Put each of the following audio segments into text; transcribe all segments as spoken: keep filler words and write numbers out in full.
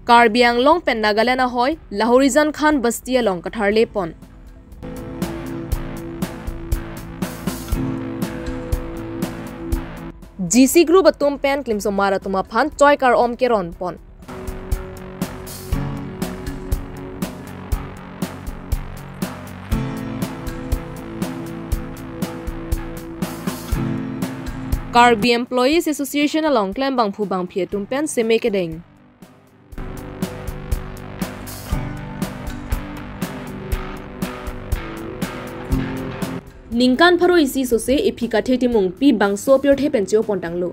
Karbi Anglong pen Nagaland ahoi Lahorijan Khan Basti along katharle pon. G C group atum pen klimsomar atum aphan choi kar-om keron pon. Karbi Employees Association along klembangphu bangphi atum pen seme kedeng. Ningkan pharo isi sose ephi kathe timung pi bangso apirthe pen cheo pontanglo.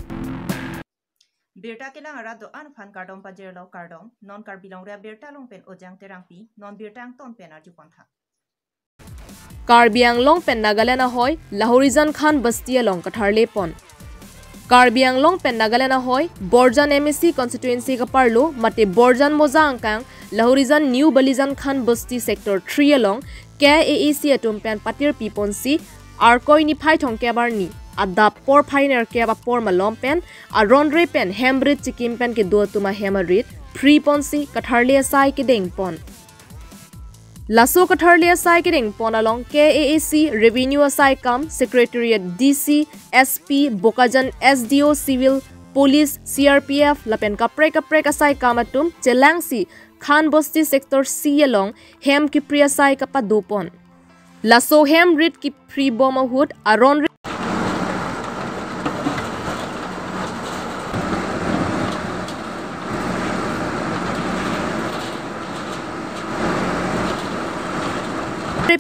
Birta kelang arat do-an aphan kardom pajirlo, kardom. Non Karbi Longri Abirta along pen Ojang Terangpi, non birta angton pen arju pontha. Karbi Anglong pen Nagaland ahoi Lahorijan Khan Basti along katharle pon. Karbi Anglong pen Nagaland ahoi Borjan M A C constituency kaparlo mate Borjan Moja angkang Lahorijan New Balijan Khan Basti Sector three along K A A C atum pen patir pi ponsi Arkoi niphai thomkep arni adap porphai nerkep apor malom pen aron re pen hem rit chikim pen kedo atum ahem arit phri ponsi katharle asai kedeng pon. Laso katharle asai kedeng pon along K A A C Revenue asai kam, Secretariat, D C, S P, Bokajan S D O, Civil, Police, C R P F lapen kaprek kaprek asai kam atum chelangsi Khan Basti Sector C along hem kephri asai kapado pon. Laso hem rit kephri bom ahut aron rit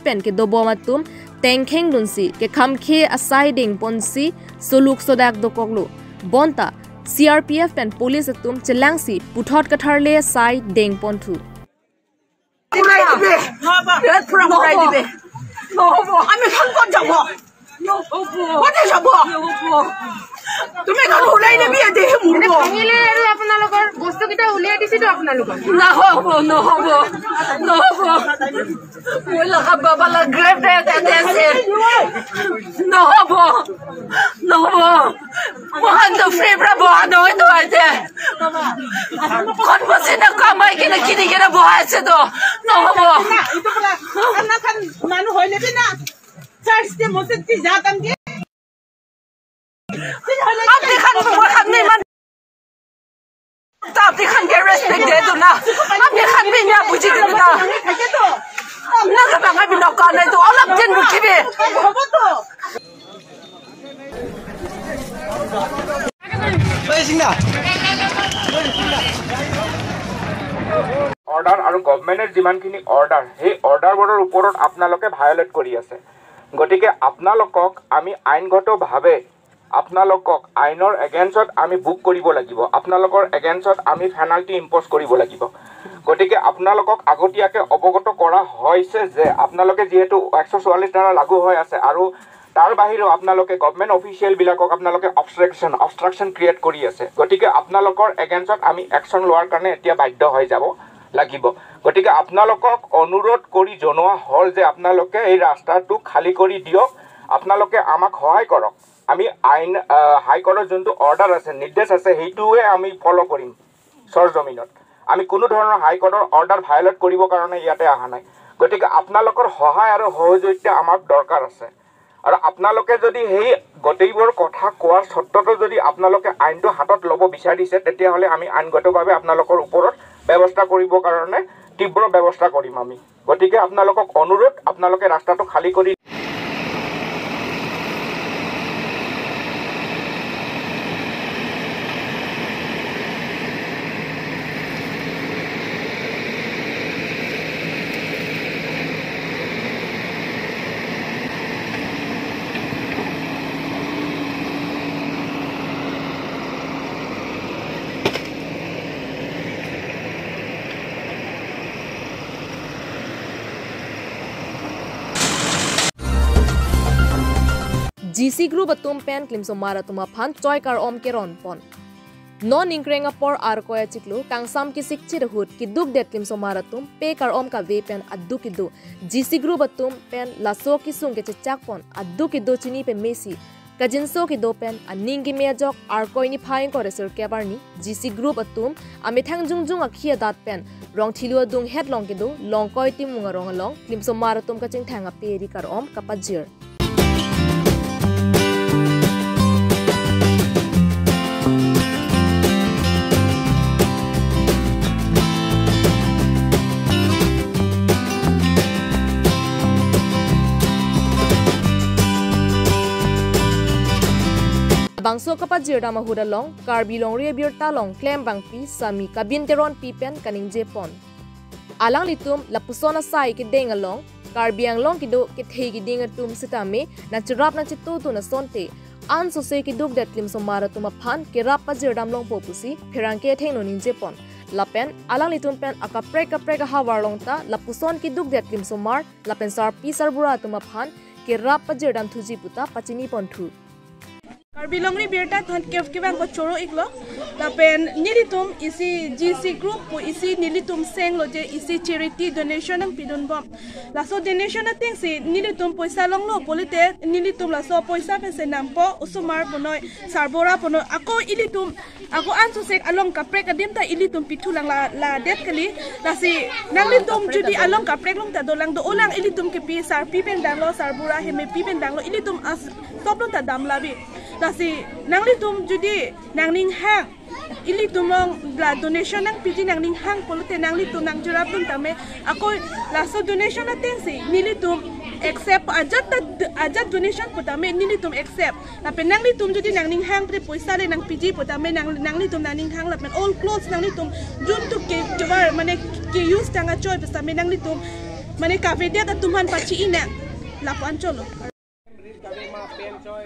pen kedo bom atum tengkheng dunsi kekhamkhe asai deng ponsi soluk sodak dokoklo. Bonta C R P F pen police atum chelangsi puthot katharle asai deng ponthu. উৰাই দিবে। নহ'ব। পেট পুৰা উৰাই দিবে। নহ'ব। আমি এখন ক'ত যাব? নহ'ব। ক'তে যাব? নহ'ব। তুমি এখন উলাই দিবি, এয়া দেহে মুৰ্গ। ভাঙিলে আৰু আপোনালোকৰ বস্তুকেইটা উলিয়াই দিছেতো আপোনালোকক। নহ'ব, নহ'ব, নহ'ব। মই লগা বাবালা গ্ৰেপ দে, দে, দে, দে। নহ'ব। Nobo, mohan to free pra bo ano ito ate. Kon bosi na kamai kena kini kena bo ase to. Nobo. এইটো পৰা আপোনাৰ খান মানুহ হৈ নেকি না? চাৰ্চ দে মছজিদ দি যা তাম কি? Apni khan bo khan ni man. Apni khan ke respect de do na. Apni khan bi na buji de na. Nang ka bang abi nok ka na to. Olap din rukibi. Order আৰু গভৰ্ণমেণ্টে যিমানখিনি অৰ্ডাৰ, সেই অৰ্ডাৰবোৰৰ ওপৰত আপোনালোকে ভায়লেট কৰি আছে। গতিকে আপোনালোকক আমি আইনগতভাৱে আপোনালোকক আইনৰ এগেইনষ্টত আমি বুক কৰিব লাগিব, আপোনালোকৰ এগেইনষ্টত আমি পেনাল্টি ইম্প'জ কৰিব লাগিব। গতিকে আপোনালোকক আগতীয়াকৈ অৱগত কৰা হৈছে যে আপোনালোকে যিহেতু একশ চৌৰাল্লিছ ধাৰা লাগু হৈ আছে আৰু তাৰ বাহিৰেও আপোনালোকে গভৰ্ণমেণ্ট অফিচিয়েলবিলাকক আপোনালোকে অবষ্ট্ৰাকশ্যন, অবষ্ট্ৰাকশ্যন ক্ৰিয়েট কৰি আছে। গতিকে আপোনালোকৰ এগেইনষ্টত আমি একশ্যন লোৱাৰ কাৰণে এতিয়া বাধ্য হৈ যাব লাগিব। গতিকে আপোনালোকক অনুৰোধ কৰি জনোৱা হ'ল যে আপোনালোকে এই ৰাস্তাটো খালী কৰি দিয়ক, আপোনালোকে আমাক সহায় কৰক। আমি আইন, আহ, হাইকোৰ্টৰ যোনটো অৰ্ডাৰ আছে, নিৰ্দেশ আছে, সেইটোৱে আমি ফ'ল' কৰিম। চৰজমিনত আমি কোনো ধৰণৰ হাইকোৰ্টৰ অৰ্ডাৰ ভায়লেট কৰিবৰ কাৰণে ইয়াতে অহা নাই। গতিকে আপোনালোকৰ সহায় আৰু সহযোগিতা আমাক দৰকাৰ আছে। আৰু আপোনালোকে যদি সেই গোটেইবোৰ কথা কোৱাৰ স্বত্বতো যদি আপোনালোকে আইনটো হাতত ল'ব বিচাৰিছে, তেতিয়াহ'লে আমি আইনগতভাৱে আপোনালোকৰ ওপৰত ব্যৱস্থা কৰিবৰ কাৰণে তীব্ৰ ব্যৱস্থা কৰিম আমি। গতিকে আপোনালোকক অনুৰোধ, আপোনালোকে ৰাস্তাটো খালী কৰি G C group atum pen klimsomar atum aphan choi kar-om keron pon. Non ingkreng apor Arkoi achiklo kangsam kisik chirhut kidukdet klimsomar atum pe kar-om kave pen aduk kedo. G C group atum pen laso kesung kechechak pon aduk kedo chini pemesi Kajinso kedo pen aning keme ajok Arkoi niphai ingkoi ra sirkep arni G C group atum amethang jongjong akhi adat pen Rongthelu adunghet along kedo Longkoi Timung arong along klimsomar atum kachingthang ape ri kar-om kapajir. Bangso kapajirdam ahut along Karbi Longri Abirta along klembangpi Sami Kabin Teronpi pen kaningje pon. Alanglitum lapuson asai kedeng along Karbi Anglong kedo kethe keding atum sitame nangcherap nangchetudun asonte ansose kedukdet klimsomar atum aphan kerap pajirdam longpo pusi pherangke athengno ningje pon. Lapen alanglitum pen akaprek kaprek ahavar along ta lapuson kedukdet klimsomar lapen sarpi sarbura atum aphan kerap pajirdam thuji puta pachini ponthu. Karbi Longri Abirta thon kef kevang ko choro iklo. Lapen nelitum isi G C group pu isi nelitum senglo je isi charity donation nangpidunbom. Laso donation atengsi nelitum poisa longlo pulote nelitum laso poisa pensi nampo osomar punoi sarbura punoi ako ilitum ako ansose along kaprek adim ta ilitum pithulang la, ladet kali. Lasi nanglitum jodi along kaprek along ta dolang do-olang ilitum kepi sarpi pen danglo sarbura hemepi pen danglo ilitum as soplong ta damlabi. Lasi nanglitum jodi nangning hang ilitum along la donation nangpiji nangning hang pulote nanglitum nangcherapdun tame ako laso donation atengsi nelitum accept ajat ta ajat donation putame nelitum accept. Lapen nanglitum jodi nangning hang pre poisa le nangpiji putame nang nanglitum nangning hang lapen all clothes nanglitum juntu ke kevar mane ke use tang achoi pusitame nanglitum mane kavedet atum aphan pachi-inang lapu anchotlo.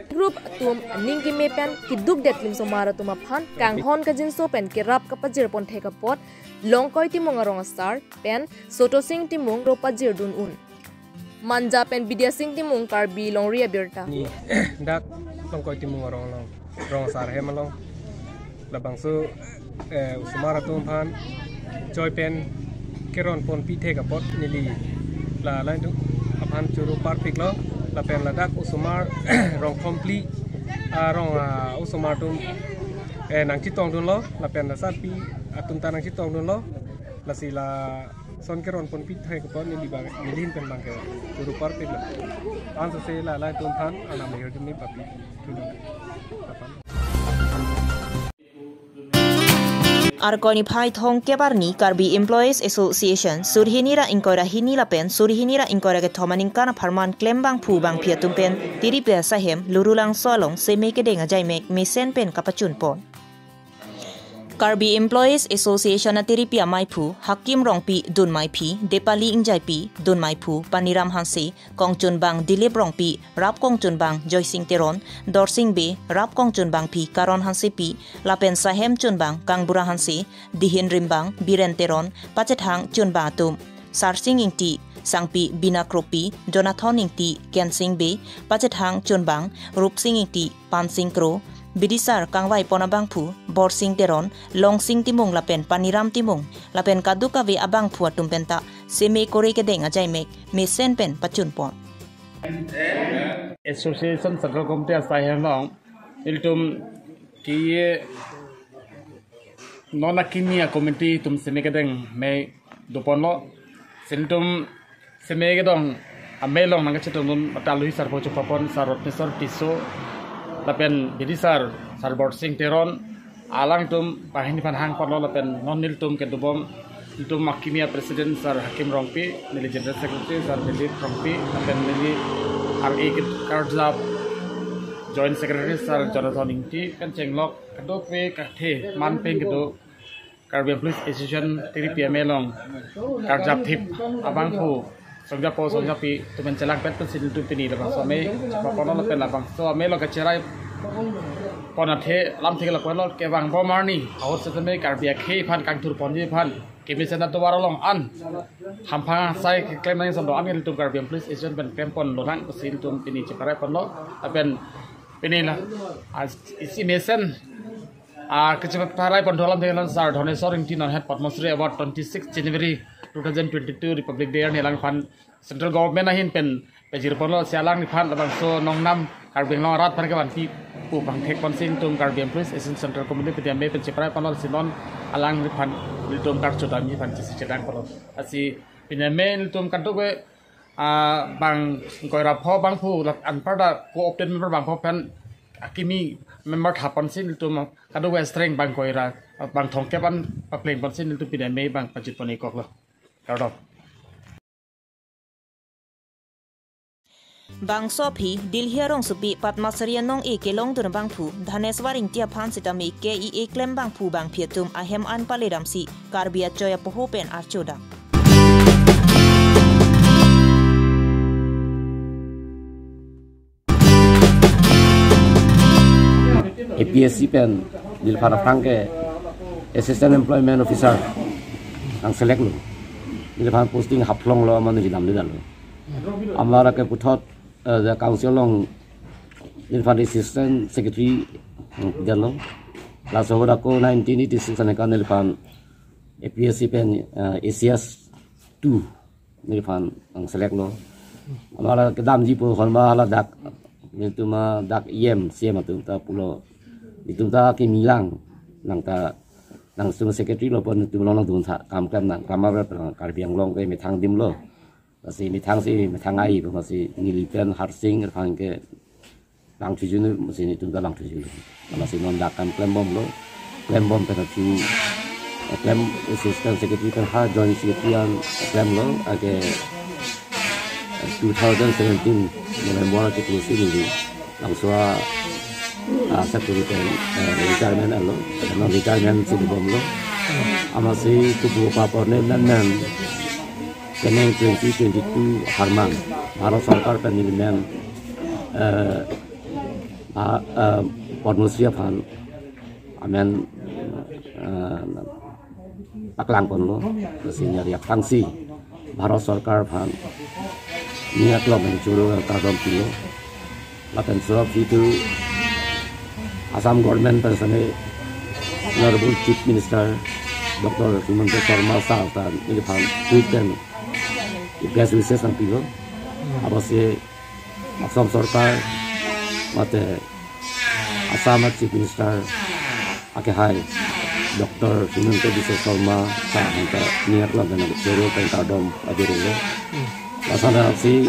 Group atum aning keme pen kedukdet klimsomar atum aphan kanghon kajinso pen kerap kapajir pon thek apot Longkoi Timung arong asar pen Sotosing Timung ro pajirdun un. Manja pen Bidya Sing Timung, Karbi Longri Abirta. Ni dak Longkoi Timung arong along, rong asar hem along labangso eh, osomar atum aphan choi pen keron ponpi thek apot neli la lain tu aphan choro parpiklo lapen ladak osomar rong kompli arong ah, osomar atum eh, nangchetongdunlo lapen la sarpi atum ta nangchetongdunlo lasi lason keron ponpi thek apot neli bang neli hin pen bang ke choro parpiklo. Ansose la lain atum aphan anam hirdim ni papi. Arkoi niphai thon kep arni Karbi Employees Association surhini ra ingkoi ra hini lapen surhini ra ingkoi ra kethom aningkan apharman klembangphu bangphi atum pen tiripi asahem Lurulangso along seme kedeng ajaimek mesen pen kapachun pon. Karbi Employees Association atiripi amaiphu Hakim Rongpi dunmaiphi Depali Ingjaipi dunmaiphu Paniram Hanse, kongchunbang Dilip Rongpi, rap kongchunbang Joysing Teron, Dorsing Bey, rap kongchunbangphi Karon Hansepi, lapen sahem chunbang Kangbura Hanse, dihin rimbang Biren Teron, pachethang chunbang atum Sarsing Ingti, sangpi Bina Kropi, Jonathan Ingti, Kensing Bey, pachethang chunbang Rupsing Ingti, Pansing Kro, bidisar kangvai pon abangphu Borsing Teron, Longsing Timung lapen Paniram Timung lapen kadokave abangphu atum penta seme kore kedeng ajaimek mesen pen pachun pon. Association Central Committee asai hem along ilitum ki non akimi a committee atum seme kedeng mei doponlo. Silitum seme kedong amei along nangkachetongdun mata lui sarpo chupapon Sar Rotneswar Tisso lapen bidisar Sar Borsing Teron alangtum banghini aphan hangponlo lapen non nelitum kedobom nelitum akimi a president Sar Hakim Rongpi, neli general secretary Sar Dilip Rongpi lapen neli R A ke karjap joint secretary Sar Jonathan Ingti pen chenglok kadokave kathe man pen kedo Karbi Employees Association tiripi amei along karjap thip abangphu songjapo songjapi atum pen chelangpet pensi nelitum pini labangso amei chepaponlo lapen labangso amei along kacherai pon athe lamthe lapuan lo kevangbom arni ahut setame Karbi akhei aphan kangthur ponji aphan kemesen atovar along an hamphang asai keklem nangji ason do-an ke nelitum Karbi Employees Association pen klem ponlonang pusi nelitum pini cheparai ponlo lapen pini la ah, isi mesen ah, kacheparai pon dolam dengan Sar Dhaneswar Ingti nanghet Padma Shri Award twenty six January two thousand twenty-two Republic Day arni alangphan Central Government ahin pen pajir ponlo, si alangliphan labangso nongnam Karbi Anglong arat aphan kevanpi pu pangthek ponsi nelitum Karbi Employees Association Central Committee pini amei pen cheprai ponlo, si non alangliphan nelitum karchot damji aphan chisi chedang ponlo. Lasi pini amei nelitum kadokave, ah, bang koira pho bangphu, la anparta co-opted member bangpho pen akimi member thap ponsi nelitum kadokave strength bang koira, bang thomkep an papleng ponsi nelitum pini amei bang pajut pon-ikoklo. Kardom. Bangso aphi Delhi arongsopi Padmasari anong-e kelongdun bangphu Dhaneswar Ingti aphan sitame K E A klem bangphu bangphi atum ahem an paledamsi Karbi achoi apoho pen archodam. A P S C pen neliphan aphrang ke Assistant Employment Officer nang select lo. Neliphan posting Haflong lo, amat neli damledetlo. Amat lake puthot, eh, the council along neliphan Assistant Secretary, hmm, detlo. Laso ahut ako nineteen eighty-six aneka neliphan A P S C pen, eh, A C S two neliphan nang select lo. Amat la kedamji pu hon ma hala dak, nelitum adak E M, C E M atum ta pulo, nelitum ta kimi lang, nang ta, nang sum secretary lo pon nelitum along nangdun tha, kam klem nang, kam aver pen Karbi Anglong ke methang adim lo. Lasi methang si methang ai pu, lasi neli pen Harsing aphan ke lang thuji nu, masi nelitum ta lang thuji lo. Lasi non dak kam klembomlo, klembom pen aphi, eh, klem Assistant Secretary pen ha Joint Secretary an klemlo, ake, eh, two thousand seventeen November achiklo si neli labangso a, ah, secretary pen, eh, retirement alo, non retirement si bomlo. Amatsi kubu papor ne nan nan keneng twenty twenty-two harman Bharat Sarkar pen neli men, eh, ah, eh, Padma Shri aphan amen, eh, paklang ponlo, senior yak tangsi Bharat Sarkar aphan ning aklong pen choro kardom pilo. Lapen so aphi tu Assam Government pen sitame Honorable Chief Minister Doctor Himanta Sarma sir ta neliphan tweet pen best wishes nangpilo. Apotsi Assam Sarkar mate Assam Chief Minister akehai Doctor Himanta Biswa Sarma sir aphan ta ning aklong pen choro pen kardom pajirlo. Lason si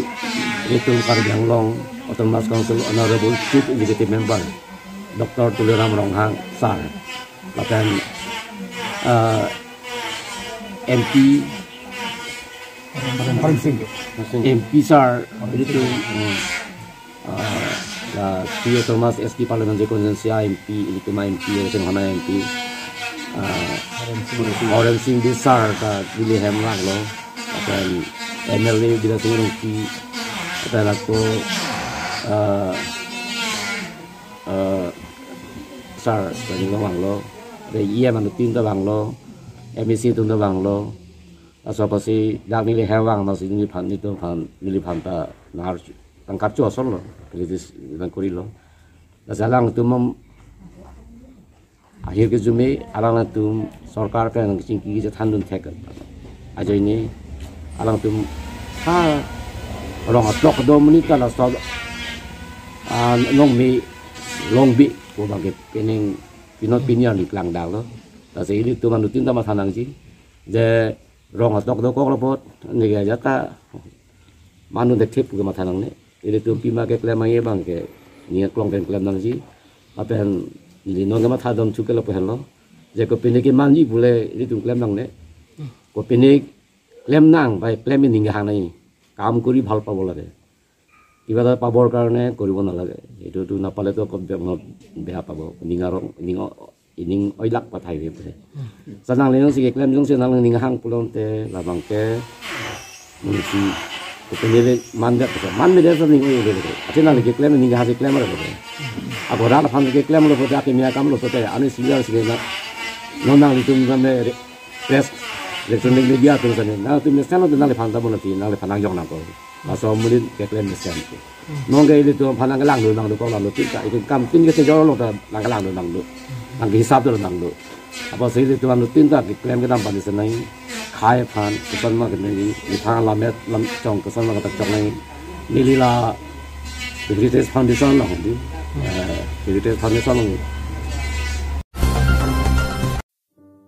itum Karbi Anglong Autonomous Council Honorable Chief Executive Member Doctor Tuliram Ronghang sir, lapen, eh, M P Harim Sing. M P sir, itum, hmm, ah, la Three Autonomous S T Parliamentary Constituency M P, itum M P, itum hana M P, ah, Harim Sing Bey sir ta neli hem vanglo, lapen M L A Bidya Sing Rungpi, lapen ako, ah, ah, sir ta neli vanglo, lapen E M atum ta vanglo, M A C atum ta vanglo, laso apotsi dak neli hem vang, lasi neliphan, nelitum aphan, neliphan ta nang karcho asonlo, kritis nang korilo. Lasi alangtum ahirjume, alangtum sorkar pen nangchingki chethandun thek ajoine, alangtum ha rong atok do monit ta laso, ah, longme, longbe pu abang ke penang pinot pini arni klang daklo. Lasi ilitum anuttin ta matha nangji. Je rong atok dokok lo apot, neke ajat ta manu dekthip ke matha nangne. Ilitum pima keklem nangji abang ke ning aklong pen klem nangji. Lapen ili non ke mathadam thu ke lapu henlo. Je kopine kemanji pule ilitum klem nangne. Kopine klem nang, bai klem ning hang nai. কাম কৰি ভাল পাব লাগে। কিবা এটা পাবৰ কাৰণে কৰিব নালাগে। এইটোতো নাপালেতো আকৌ বে-, মনত বেয়া পাব। Ning arong, ning o-, ining oilak pathai ve pure. Sa nangli nangsi keklem jongsi nangli ning hang pulote labang ke, nangsi, kopinele man det, man me det sa ning oi ve pure. Ati nangli keklem ning hang si klem re pure. Ako rat aphan keklem lo pute, akimi akam lo pute, ani senior si na, non nanglitum name re-, press, electronic media atum sitame, nangtum mesen lo nangliphan ta bonati, nangliphan nangjong nangkok. Laso amonit keklem mesen ke. Non ke ilitum aphan nangkelangdun nangdukok, lalu tingka, itum kam tin ke sejor lo ta nangkelangdun nangdo. Nangkehisap do nangdo. Apotsi ilitum anuttin ta keklem kedam pani senai. Khei aphan, koson ma kenai, methang lammet lam chong, koson ma kachok nai. Neli la Heritage Foundation along di, eh, Heritage Foundation along.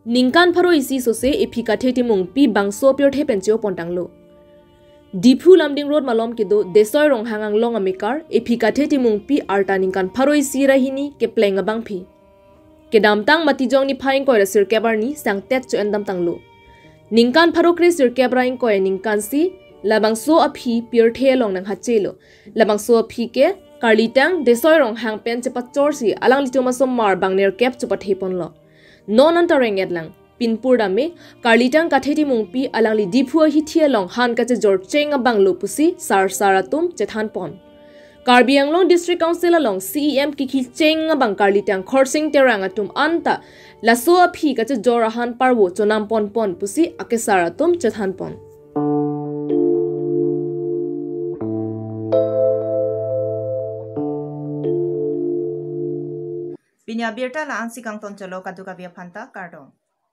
Ningkan pharo isi sose ephi kathe timungpi bangso apirthe pen che-o pon tanglo. Diphu Lumding Road malom kedo Desoi Ronghang anglong amekar ephi kathe timungpi arta ningkan pharo isi ra hini kepleng abangpi. Kedamtang Matijong niphai ingkoi ra sirkep arni sangtet cho-en dam tanglo. Ningkan pharo kre sirkep ra ingkoi aningkan si labangso aphi pirthe along nanghachelo. Labangso aphi ke karlitang Desoi Ronghang pen chepachor si alanglitum asomar bang nerkep chepathe ponlo. Non anta reng-et lang. Pinpur dame, karlitang kathe timungpi alangli Diphu ahithi along han kachejor cheng abang lo pusi sarsar atum chethan pon. Karbi Anglong District Council along C E M kikhi cheng abang karlitang Khorsing Terang atum anta laso aphi kachejor ahan parvo chonam pon pon pusi akesar atum chethan pon. Pini abirta la-ansi kangton cholo, kadokave aphanta kardom.